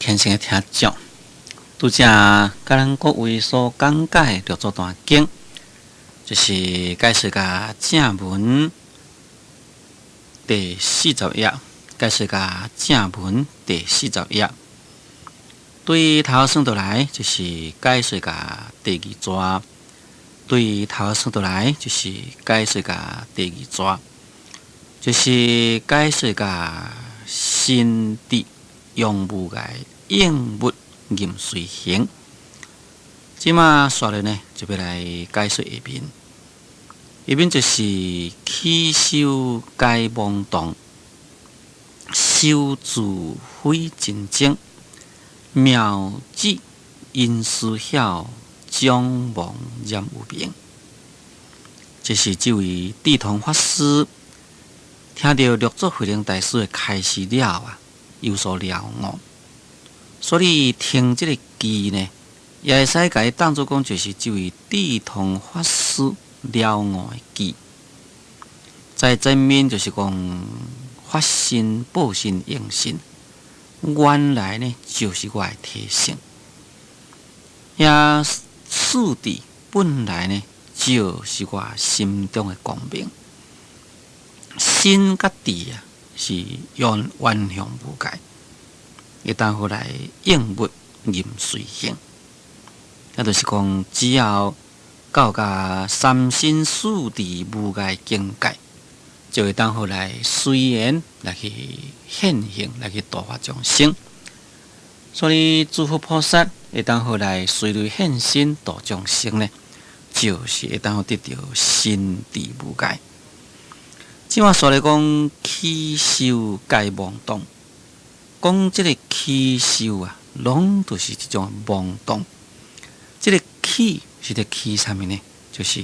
虔誠的聽眾，拄才共咱各位所講解的六祖壇經，就是解釋共正文第四十頁，解釋共正文第四十頁。對頭算倒來，就是解釋共第二逝；對頭算倒來，就是解釋共第二逝，就是解釋共心智用無礙應物任隨行。這馬煞落呢，就欲來解說下面。下面就是起修解妄動，守住非真正，妙智因思曉，將妄染有明。這是這位智通法師聽著六祖慧能大師的開示了啊，有所了悟，所以聽這个偈呢，也會使共伊當做講，就是這位智通法師了悟的偈。在前面就是講法身、報身、應身，原來呢就是我的體性。遐四智本來呢就是我心中的光明，心佮智啊是用完全無礙，會當予來應物任隨行。也就是講，只要到共三身四智無礙境界，就會當予來隨緣來去現行，來去度化眾生。所以諸佛菩薩會當予來隨類現身度眾生呢，就是會當予得著心智無礙。這馬煞來講起修解妄動，講這个起修啊，攏都是一種妄動。這个起是佇起啥物呢？就是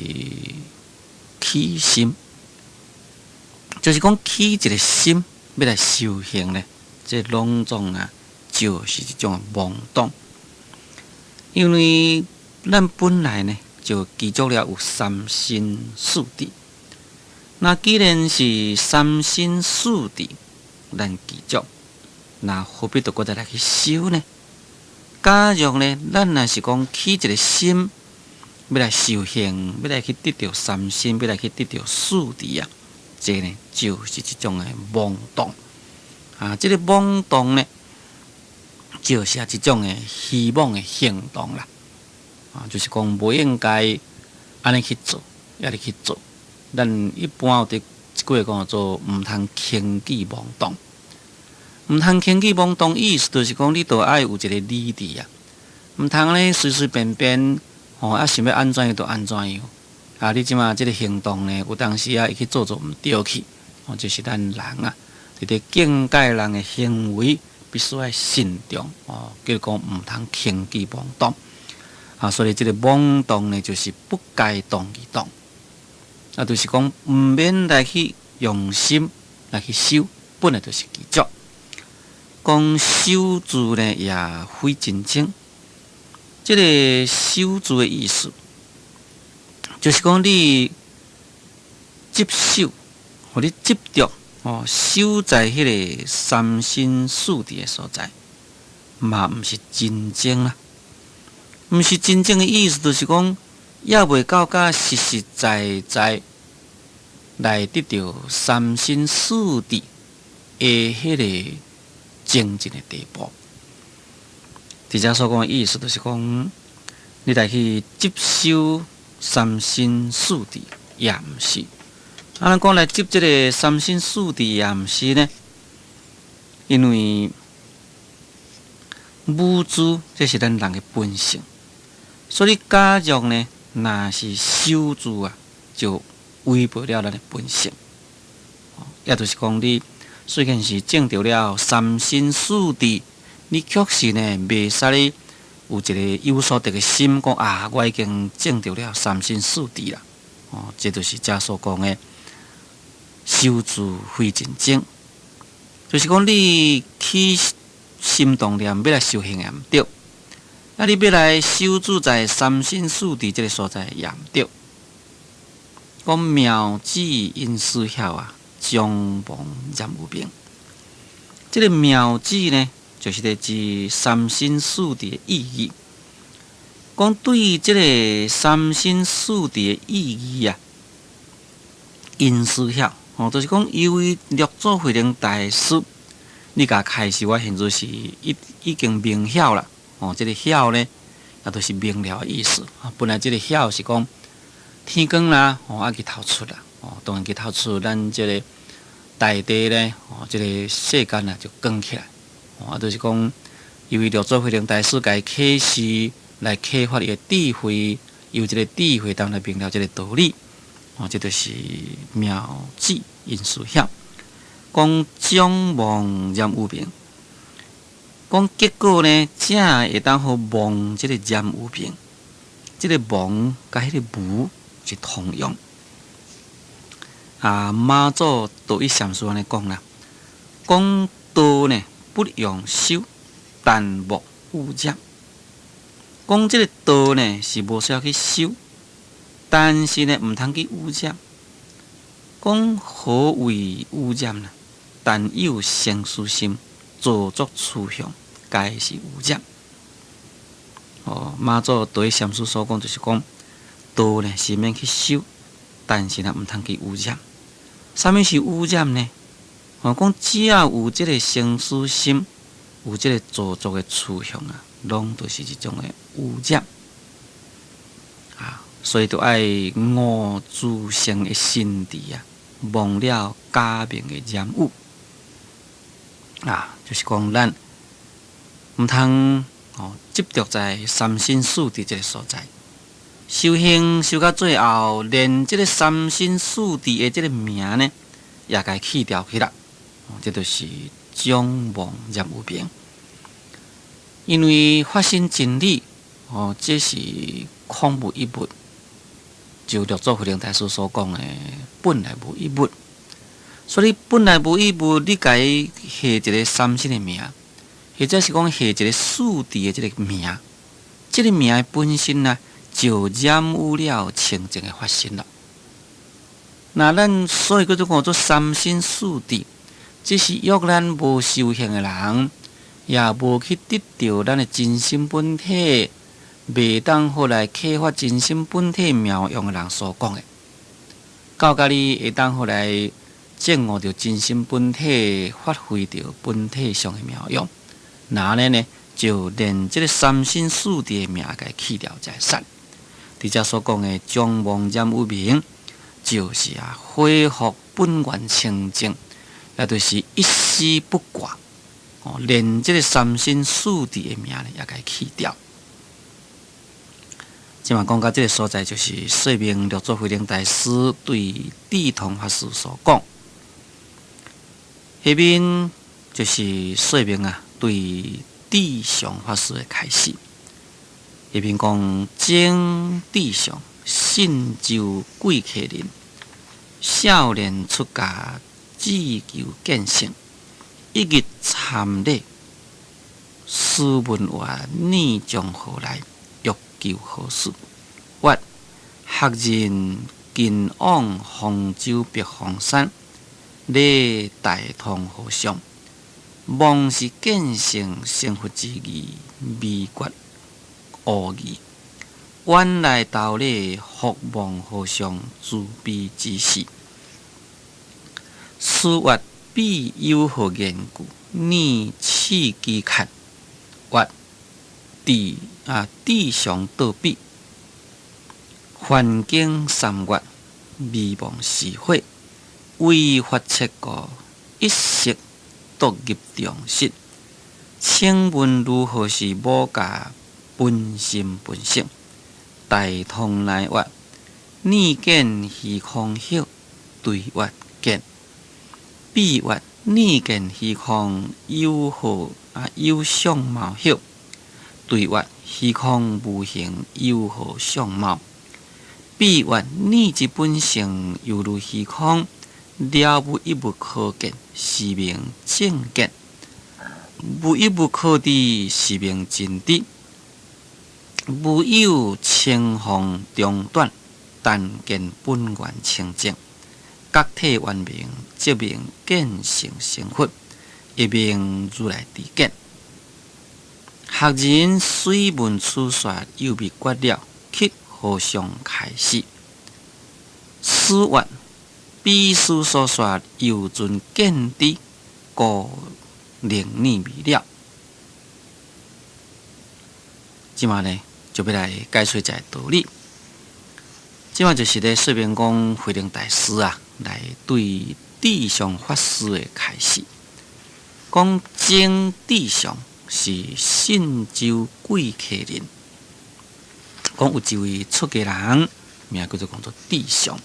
起心，就是講起一个心欲來修行呢，這攏總啊，就是一種妄動。因為咱本來呢就具足了有三身四智。那既然是三身四智，咱具足，那何必閣再來去修呢？假如呢，咱若是講起一个心，欲來修行，欲來去得著三身，欲來去得著四智啊，這个呢就是一種的妄動啊！這个妄動呢，就是一種的虛妄的行動啦。啊，就是講無應該按呢去做，猶佇去做。咱一般有佇一句話講做，毋通輕舉妄動。毋通輕舉妄動，意思就是講，你著愛有一个理智啊，毋通按呢隨隨便便，吼啊想欲按怎樣就按怎樣。啊，你這馬這个行動呢，有當時啊會去做做毋著去，吼，這是咱人啊，佇咧境界人的行為必須愛慎重，哦，叫講毋通輕舉妄動。啊，所以這个妄動呢，就是不該動而動。啊，就是講毋免來去用心來去修，本來就是具足。講守住呢，也非真正。這个守住的意思，就是講你執守，予你執著哦，守在彼个三身四智的所在，嘛毋是真正啦。毋是真正的意思，就是講猶未到佮實實在在來得著三身四智的彼个精進的地步。佇遮所講的意思，就是講你來去執守三身四智，也毋是。啊，咱講來執這个三身四智，也毋是呢，因為無住，這是咱人的本性。所以假如呢，若是守住啊，就違背了咱的本性。也就是講，你雖然是證著了三身四智，你確實呢，袂使你有一个有所得的心，講啊，我已經證著了三身四智啦。哦，這就是遮所講的守住非真正，就是講你起心動念欲來修行也毋著，啊，你欲來守住在三身四智這个所在也毋著。講妙智因思曉啊，將妄染有明。這个妙智呢，就是咧指三身四智的意義。講對這个三身四智的意義啊，𪜶思曉哦，就是講由於六祖慧能大師，你共開示，我現在是已經明曉啦。哦，這个曉呢，也就是明了的意思。啊，本來這个曉是講天光啦，哦，啊日頭出啦，哦，當然日頭出，咱這个大地呢，哦，這个世間啊就光起來。哦，啊，就是講，由於六祖慧能大師共啟示來啟發伊的智慧，由這个智慧當來明了這个道理。哦，這就是妙智𪜶思曉。講將忘染污名，講結果呢，才會當予忘這个染污名。這个忘佮彼个無是同樣。啊，馬祖道一禪師按呢講啦，講道呢不用修，但莫污染。講這个道呢是無需要去修，但是呢毋通去污染。講何謂污染呢？但有生死心，造作趨向，皆是污染。哦，馬祖道一禪師所講就是講，道呢是免去修，但是呢毋通去污染。啥物是污染呢？哦，講只要有這个生死心，有這个造作的趨向啊，攏都是一種的污染。啊，所以就愛悟自性的心智啊，忘了假名的染污。啊，就是講咱毋通哦執著在三身四智這个所在，修行修到最後，連這个三身四智的這个名呢，也共去掉去啦。哦，這就是將忘染污名。因為法身真理，哦，這是空無一物，就六祖慧能大師所講的，本來無一物。所以本來無一物，你共伊下一个三身的名，或者是講下一个四智的這个名，這个名本身呢，就染污了清淨的法身了。那咱所以叫做講做三身四智，這是約咱無修行的人，也無去得著咱的真心本體，袂當予來啟發真心本體妙用的人所講的。到甲你會當予來證悟著真心本體，發揮著本體上的妙用，那按呢呢，就連這个三身四智的名共去掉才會使。佇遮所講的將忘染污名，就是啊恢復本源清淨，也就是一絲不掛。哦，連這个三身四智的名呢，也共去掉。這馬講到這个所在，就是說明六祖慧能大師對智通法師所講。下面就是說明啊，對智常法師的開示。下面講曾智常，信州貴客人，少年出家，志求見性，一日參禮，師問話，你從何來？欲求何事？曰：學人近往洪州白鳳山，禮大通和尚，望是見性成佛之義，未決悟義。遠來投禮，伏望和尚慈悲指示。師曰：彼有何緣故？你試機看。曰：智啊，智常到彼，梵經三月，迷茫時火，為法切故，一息墮入中室。請問如何是五界本心本性？大通來曰：你見虛空曉，對曰見。彼曰：你見虛空有何啊有相貌曉？對曰：虛空無形，有何相貌？彼曰：你之本性猶如虛空，了無一物可見，是名正見；無一物可知，是名真知。無有青紅長短，但見本源清淨，覺體圓明，即名見性成佛，亦名如來知見。學人隨聞此說，猶未決了，乞和尚開示。師曰：彼師所說，猶存見知，故靈念未了。這馬呢，就欲來解說一个道理。這馬就是咧說明講，慧能大師啊，來對智上法師的開示，講曾智上是信州貴客人，講有一位出家人，名叫做講做智上。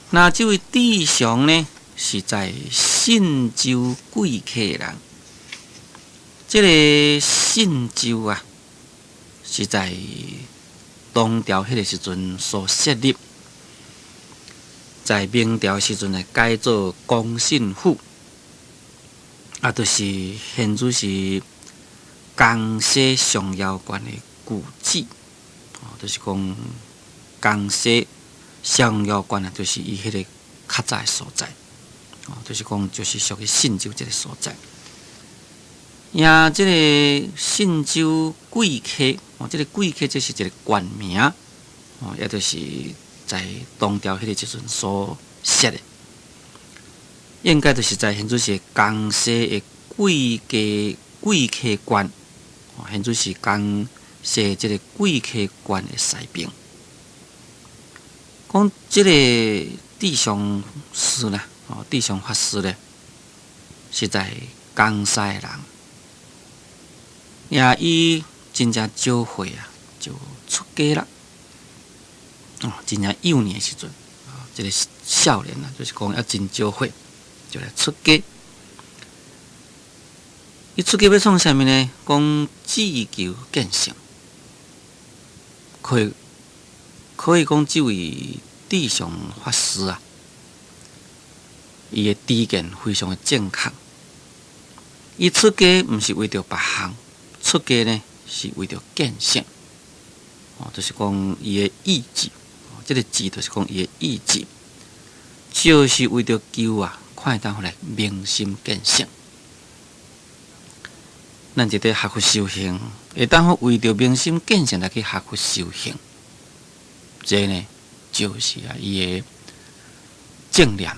那這位智上呢，是在信州貴客人。這个信州啊，是在唐朝彼个時陣所設立，在明朝時陣來改做公信府，啊，就是現在是江西上饒縣的舊址，哦，就是講江西上饒縣啊，就是伊彼個較早的所在，哦，就是講就是屬於信州這个所在。呀，這个信州貴客，哦，這个貴客這是一个官名，哦，也就是在唐朝彼个時陣所設的，應該就是在現在是江西的貴家貴客縣，哦，現在是江西這个貴客縣的西邊。講這个智上師啦，哦，智上法師咧，是在江西的人。也伊真正少歲啊，就出家啦。哦，真正幼年的時陣，啊，這个少年啊，就是講猶真少歲就來出家。伊出家欲創啥物呢？講志求見性，可以講這位智上法師啊，伊的知見非常的正確。伊出家毋是為著別項。出家呢，是為著見性，哦，就是講伊的意志，這个志就是講伊的意志，就是為著求啊，看會當來明心見性。咱佇咧學佛修行，會當好為著明心見性來去學佛修行，這呢就是啊，伊的正念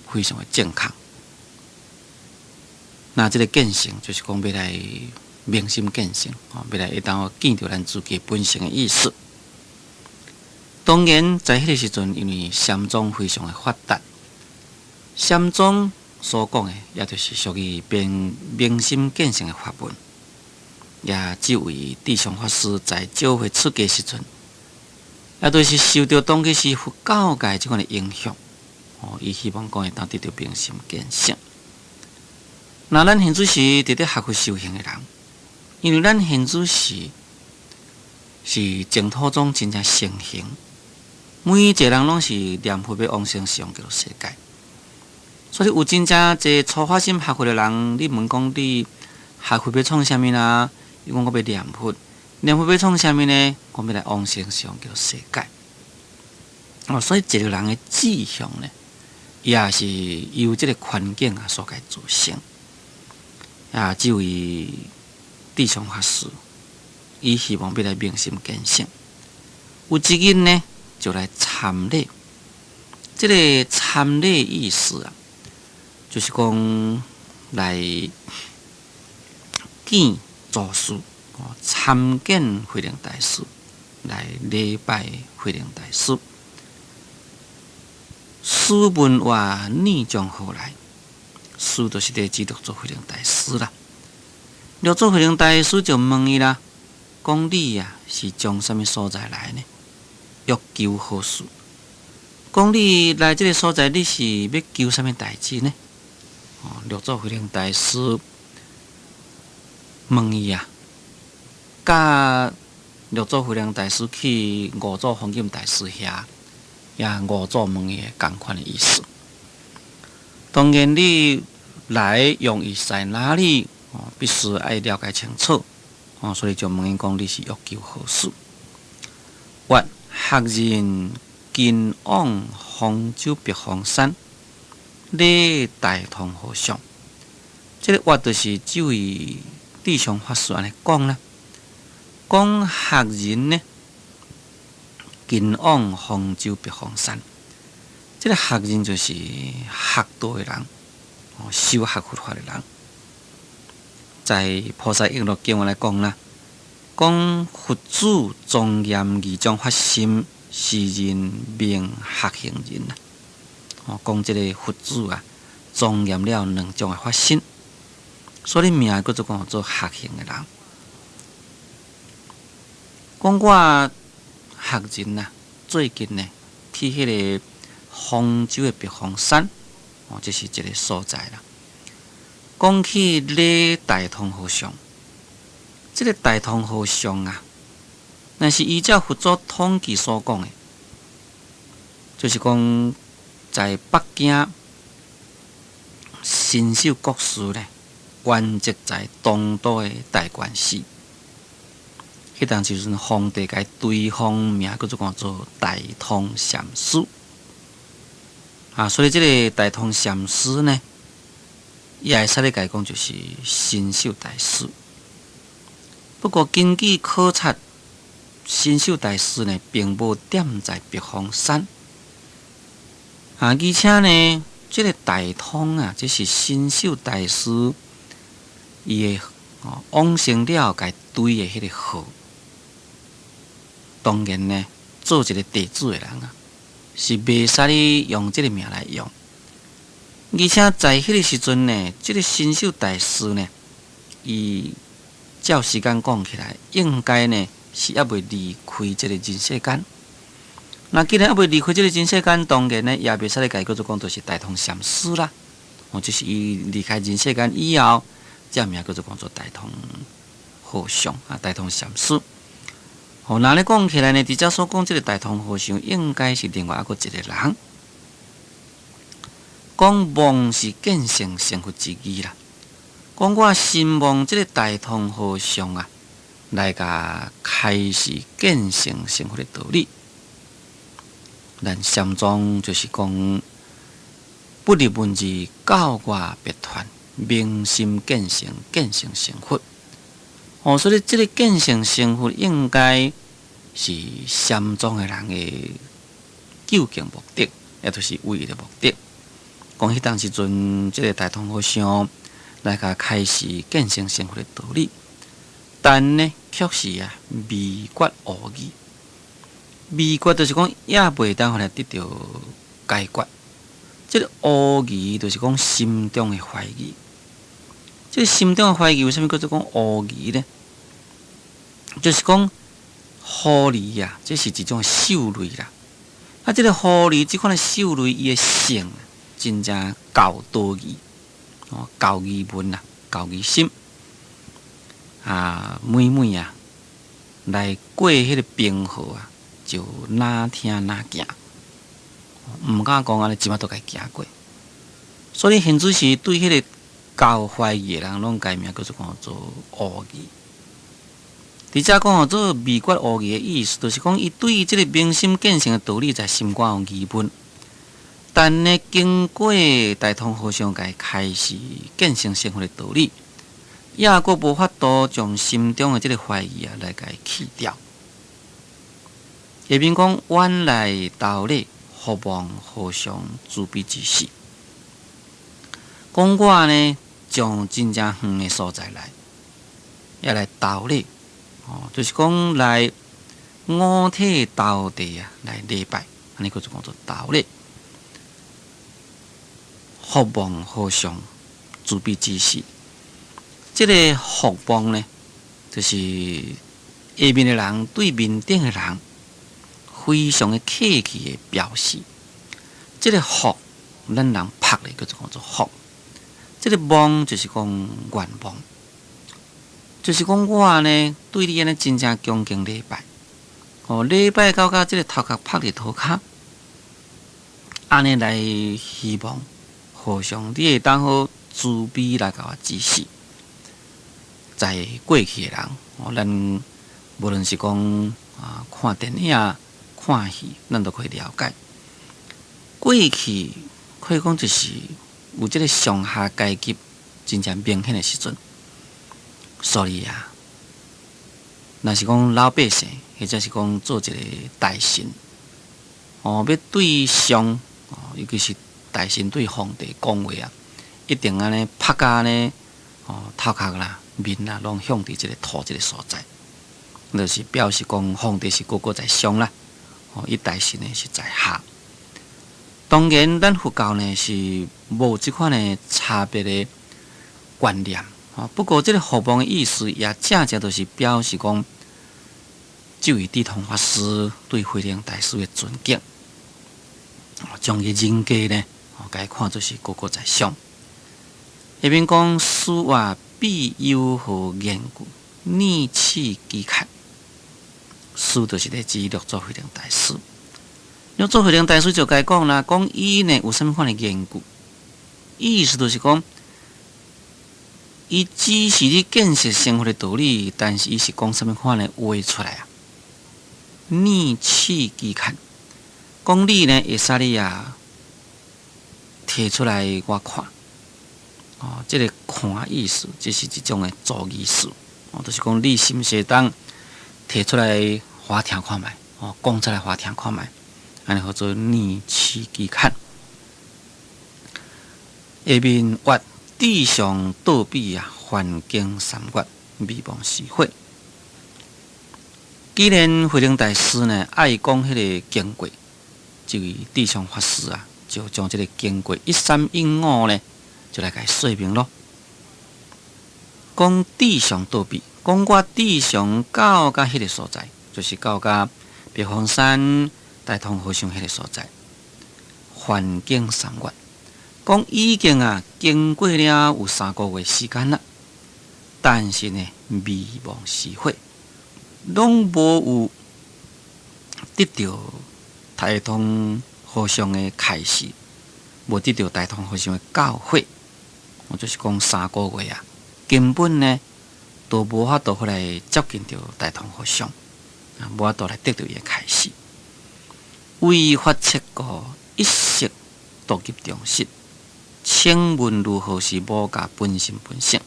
非常的正確。那這个見性就是講欲來明心見性，哦，欲來會當見著咱自己本性的意思。當然，在彼个時陣，因為禪宗非常的發達，禪宗所講的，也就是屬於明明心見性的法門。也這位智上法師在少歲出家時陣，也就是受著當其時佛教界這款的影響，哦，伊希望講會當得著明心見性。那咱現在是佇咧學佛修行的人，因為咱現在是淨土宗真正盛行，每一個人攏是念佛欲往生西方極樂世界，所以有真正濟初發心學佛的人，你問講你學佛欲創啥物啦？伊講我欲念佛，念佛欲創啥物呢？講欲來往生西方極樂世界。哦，所以一個人的志向呢，也是由這个環境啊所共造成。啊，這位智上法師，伊希望欲來明心見性，有一日呢，就來參禮。這个參禮意思啊，就是講來見祖師，哦，參見慧能大師，來禮拜慧能大師。師問曰：你從何來？師就是佇指六祖慧能大師啦。六祖慧能大師就問伊啦，講你啊是從啥物所在來呢？欲求何事？講你來這个所在，你是欲求啥物代誌呢？哦，六祖慧能大師問伊啊，佮六祖慧能大師去五祖弘忍大師遐，也五祖問伊的仝款的意思。當然你來用意在哪裡？哦，必須愛了解清楚。哦，所以就問伊講你是欲求何事？曰：學人近往方州白鳳山，禮大通和尚。這个曰就是這位智常法師按呢講啦，講學人呢，近往方州白鳳山，這个學人就是學道的人，修學佛法的人。在菩薩瓔珞經文來講啦，講佛子莊嚴二種發心，是人名學行人啊。哦，講這个佛子啊，莊嚴了兩種的發心，所以名叫做講做學行的人。講我學人啊，最近呢去彼个方州的白鳳山，哦，這是一个所在啦。講去禮大通和尚，這个大通和尚啊，若是依照佛祖統計所講的，就是講在北京神秀國師呢，圓寂在東都的大觀寺。彼當時陣，皇帝共伊追封名叫做講做大通禪師。啊，所以這个大通禪師呢，也會使咧共伊講就是神秀大師。不過根據考察，神秀大師呢並無踮在白鳳山。啊，而且呢，這个大通啊，這是神秀大師伊的往生了共伊追的彼个號。當然呢，做一個弟子的人啊，是袂使你用這个名來用。而且在彼个時陣呢，這个神秀大師呢，伊照時間講起來，應該呢是猶未離開這个人世間。那既然猶未離開這个人世間，當然呢也袂使咧共伊叫做講，就是大通禪師啦。哦，這是伊離開人世間以後，這名叫做講做大通和尚啊，大通禪師。哦，那咧講起來呢，佇遮所講這个大通和尚，應該是另外猶閣一个人。講望是見性成佛之義啦。講我深望這个大通和尚啊，來共開示見性成佛的道理。咱禪宗就是講不立文字，教外別傳，明心見性，見性成佛。哦，所以這个見性成佛應該是禪宗的人的究竟目的，也就是唯一的目的。講彼當時陣，這个大通和尚來共開示見性成佛的道理，但呢，卻是啊未決悟義。未決就是講也袂當予來得著解決。這个悟疑就是講心中的懷疑。這个心中的懷疑為啥物叫做講悟疑呢？就是講狐狸啊，這是一種獸類啦。啊，這个狐狸這款的獸類，伊的性真正厚道義，哦，厚疑問啊，厚疑心啊，每每啊來過彼个冰河啊，就若聽若行，毋敢講按呢，一馬都共伊行過。所以現此時對彼個厚懷疑的人，攏改名叫做講做悟疑。佇遮講做未決悟疑的意思，就是講伊對這个明心見性的道理，在心肝有疑問。但呢，經過大通和尚共伊開示見性成佛的道理，也閣無法度將心中的這个懷疑啊來共伊去掉。下面講遠來投禮，伏望和尚慈悲指示。講我呢，從真正遠的所在來，也來投禮，哦，就是講來五體投地啊，來禮拜，按呢叫做講做投禮。伏望和尚慈悲指示，這个伏望呢，就是下面的人對面頂的人非常的客氣的表示。這个伏，咱人拍咧叫做講做伏。這个望就是講願望，就是講我呢對你按呢真正恭敬禮拜，哦，禮拜到甲這个頭殼拍佇塗跤，按呢來希望和尚你會當好慈悲來共我指示。在過去的人，哦，咱無論是講啊看電影、看戲，咱都可以了解。過去可以講就是有這个上下階級真正明顯的時陣，所以啊，若是講老百姓，或者是講做一個大臣，哦，欲對上，哦，尤其是大臣對皇帝講話啊，一定按呢拍共按呢，哦，頭殼啦、面啦，攏向佇這个土這个所在，就是表示講皇帝是高高在上啦，哦，伊大臣呢是在下。當然，咱佛教呢是無這款的差別的觀念，啊，不過這个服望的意思也正正就是表示講，這位智通法師對慧能大師的尊敬，將伊人格呢，哦，共伊看做是高高在上。下面講師曰彼有何緣故，逆刺飢渴？師就是咧指六祖慧能大師。六祖慧能大師就共伊講啦，講伊呢有啥物款的緣故？意思就是講，伊只是咧見識生活的道理，但是伊是講啥物款的話出來啊？逆刺飢渴，講你呢會使你啊提出來我看。哦，這个看意思，這是一種的助語詞。哦，就是講你是毋是會當提出來予我聽看覓？哦，講出來予我聽看覓？按呢號做逆刺飢渴。下面曰智上到彼啊，梵經三月，未忘時悔。既然慧能大師呢愛講彼个經過，這位智上法師啊，就將這个經過一三一五呢，就來共伊說明囉。講智上到彼，講我智上到共彼个所在，就是到共白鳳山大通和尚彼个所在，梵經三月，講已經啊經過了有3個月時間啦，但是呢未忘時悔，攏無有得著大通和尚的開示，無得著大通和尚的教誨，我就是講三個月啊，根本呢都無法度來接近著大通和尚，啊，無法度來得著伊的開示。為法切故，一夕獨入中室，請問如何是無共分心分性？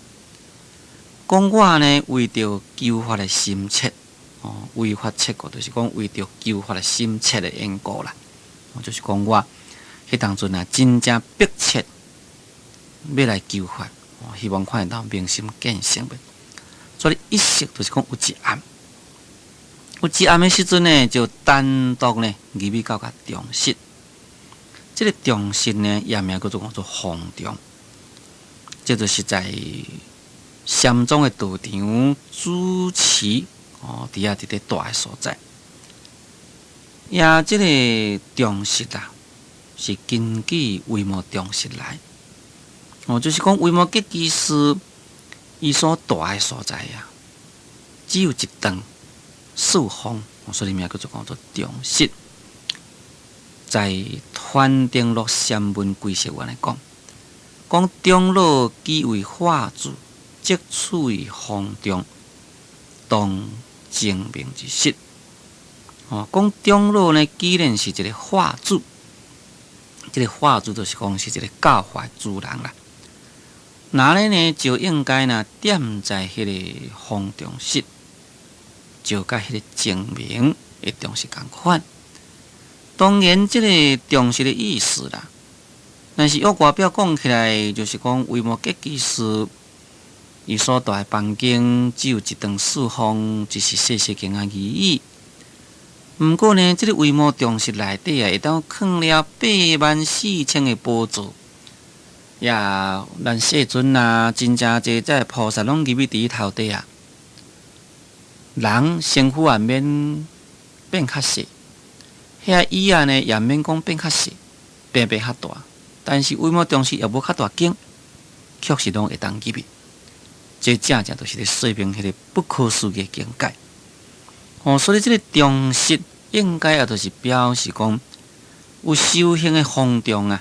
講我呢，為著求法的心切，哦，為法切故，就是講為著求法的心切的緣故啦。就是講我彼當陣啊，真正迫切欲來求法，希望看會當明心見性。所以一夕就是講有一暗，有一暗的時陣呢，就單獨呢入去到共中室。這个中室呢，也名叫做講做方丈，這就是在禪宗的道場主持哦，佇遐佇咧蹛的所在。也這个中室啊，是根據維摩中室來，哦，就是講維摩詰居士伊所蹛的所在啊，只有一幢四方，所以名叫做講做中室。在《傳燈錄禪文歸釋》來講，講長老既為化主，則處於方丈，當精明之室。哦，講長老呢，既然是一个化主，這个化主就是講是一个教化主人啦。那呢就應該呢踮在彼个方丈室，就佮彼个精明的中室仝款。當然，這个中室的意思啦，但是用外表講起來，就是講維摩詰居士伊所蹛的房間只有一幢四方，只是細細間仔而已。毋過呢，這个維摩中室內底啊，會當囥了84,000个寶座，也咱世尊啊，真正濟這菩薩攏入去佇頭底啊，人身軀也免變較細。遐椅仔呢，也免講變較細，變變較大，但是維摩中室也無較大間，確實攏會當入去。這正正就是咧說明彼个不可思議的境界。哦，所以這个中室應該也就是表示講，有修行的方丈啊，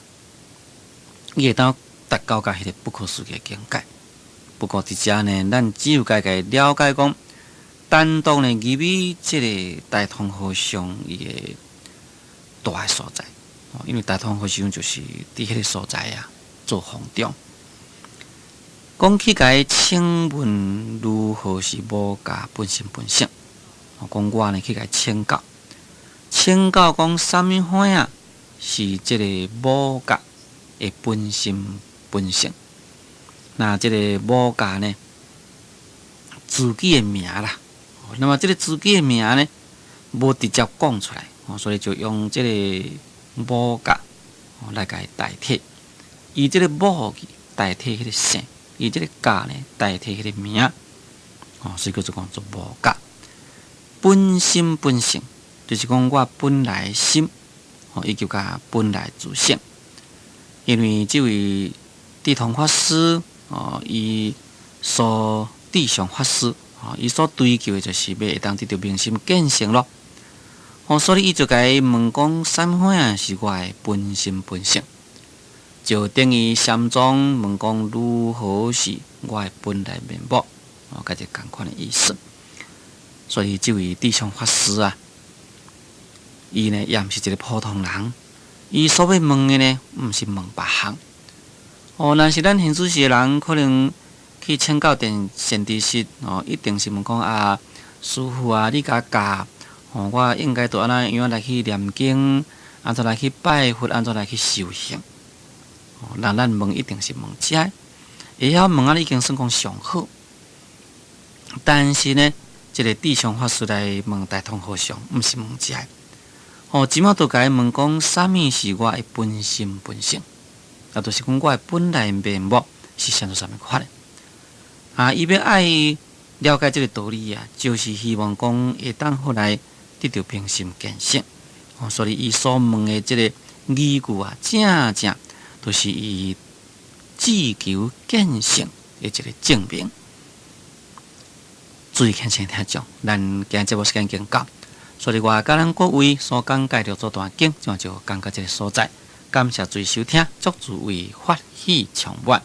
伊會當達到共彼个不可思議的境界。不過佇遮呢，咱只有家己了解講，單獨呢入去這个大通和尚伊的蹛的所在，因為大通和尚就是佇彼个所在啊做方丈。講去共伊請問如何是無我本心本性？講我呢去共伊請教，請教講啥物款啊？是這個無我的本心本性。那這個無我呢，自己的名啦。那麼這個自己的名呢，無直接講出來，所以就用這個無我來共伊代替，以這個無字代替彼個姓，以這個我呢代替彼個名，哦，所以叫做講做無我。本心本性，就是講我本來心，哦，以及佮本來自性。因為這位智通法師，哦，伊所智上法師，哦，伊所追求的就是欲會當得著明心見性囉。哦，所以伊就共伊問講，啥物款啊是我的本心本性？就等於禪宗問講如何是我的本來面目？哦，佮這仝款的意思。所以這位智上法師啊，伊呢也毋是一個普通人，伊所欲問的呢，毋是問別項。哦，若是咱現世的人，可能去請教點善知識，哦，一定是問講啊，師父啊，你共教，哦，我應該著按怎樣來去念經，按怎來去拜佛，按怎來去修行。哦，那咱問一定是問這个，會曉問按呢已經算講上好。但是呢，這個智上法師來問大通和尚，毋是問這个。哦，這馬就共伊問講，啥物是我的本心本性？啊，就是講我的本來面目是啥物啥物款的？啊，伊欲愛了解這個道理啊，就是希望講會當予來得著明心見性。哦，所以伊所問的這個語句啊，正正就是伊志求見性的一個證明。注意聽清聽眾，咱今日節目時間已經到，所以我佮咱各位所講解六祖壇經，就講到這個所在。感謝注意收聽，祝諸位法喜充滿。